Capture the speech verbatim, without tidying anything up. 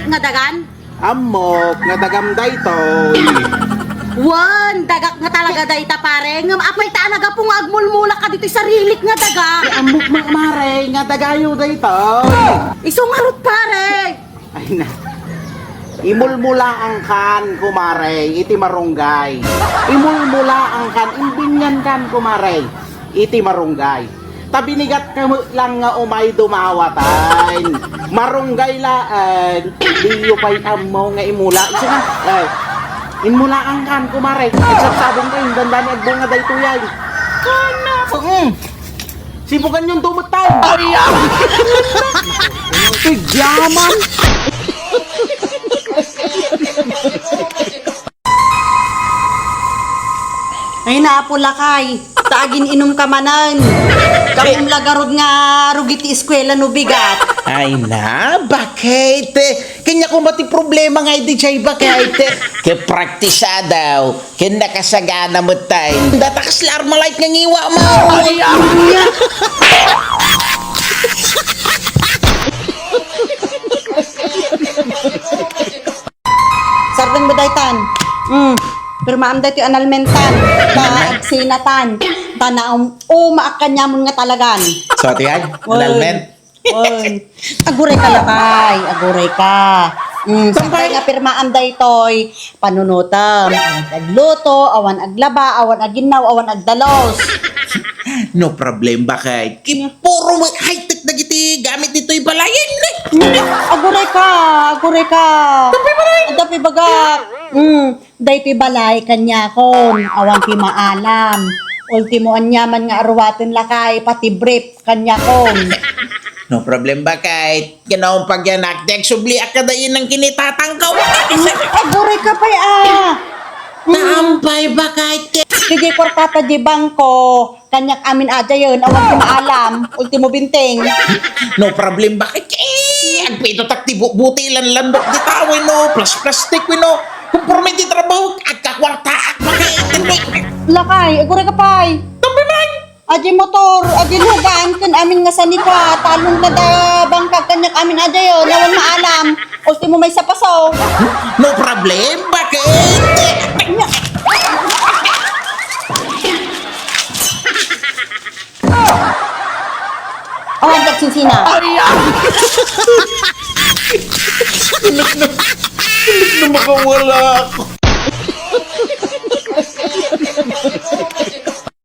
nga dagan? Ammok nga dagam daytoy. Wen, dagak nga talaga dayta, pare. Ngem apay ta a nagapu nga agmulmulak ka ditoy sarilik nga daga? Ay, ammok, ma-, mare, nga dagayo daytoy. Isu ngarud, pare. Ay na. Imulmulaangkan, kumare, iti marunggay. Imulmulaangkan, imbinyankan, kumare, iti marunggay. Ta binigat ka met lang nga umay dumawatan. Marunggay laeng, diyo pay ammo nga imula. Isu nga, eh, inmulaangkan, kumare. Nagsabsabong ka, indandani agbunga daytoy ay. Kana, mm. Sibukan yung dumet tayo. Ay, ah! Tigyaman! Ay, naapula kay. Ta agin-inum ka manen. Kammom la garud nga rugi ti eskwela no bigat. Ay na, bakit? Kanya ko mati problema nga idi jay bakit? Ke praktisadaw. Ken nakasagana met tayo. Data kasla Armalite nga ngiwa mo. Ay, ah! Sardeng ba daytan? Mm. Pirmaam daytoy annulment-an. Ta agsinatan. Ta naum-, umaak kaniamon nga talagan. So, ati ay? Oy. Annulment? Oy, aguray ka, lakay, aguray ka. Mm, sangkay nga pirmaam daytoy, panunutem, awan agluto, awan aglaba, awan aginnaw, awan agdalos. No problem, bakit? Ki-, puro mo-, high-tech dagiti gamit ditoy balayen, eh. Aguray ka, aguray ka. Adda pay bagak. Mm. Daytoy balay kaniakon, awan ti maalam. Ultimo aniaman nga aruaten lakay, pati brief kaniakon. No problem, bakit? Kinaon pagyanak, dek subliak kada inang kinitatangkaw. Aguray ka pay, ah. Naampay, bakit? Sige, kwartata di bangko. Kaniak amin adayen, awan ti maalam, ultimo binteng. No problem, bakit? Eh, agpito tak ti bu-, buti lan landok di tao, eh, no? Plus plastic, eh, no? Kumporme ti trabaho, agkakwartaak, bakit? Lakay, aguray ka pay. Tambi man! Adi motor, adi lugan, ken amin nga sanika, talon kada bangkag kaniak amin adayen, awan maalam. Ultimo may sapaso. No problem, bakit? Awan kag sinsina. Ay, ah! Tulog na, tulog na makawala ako.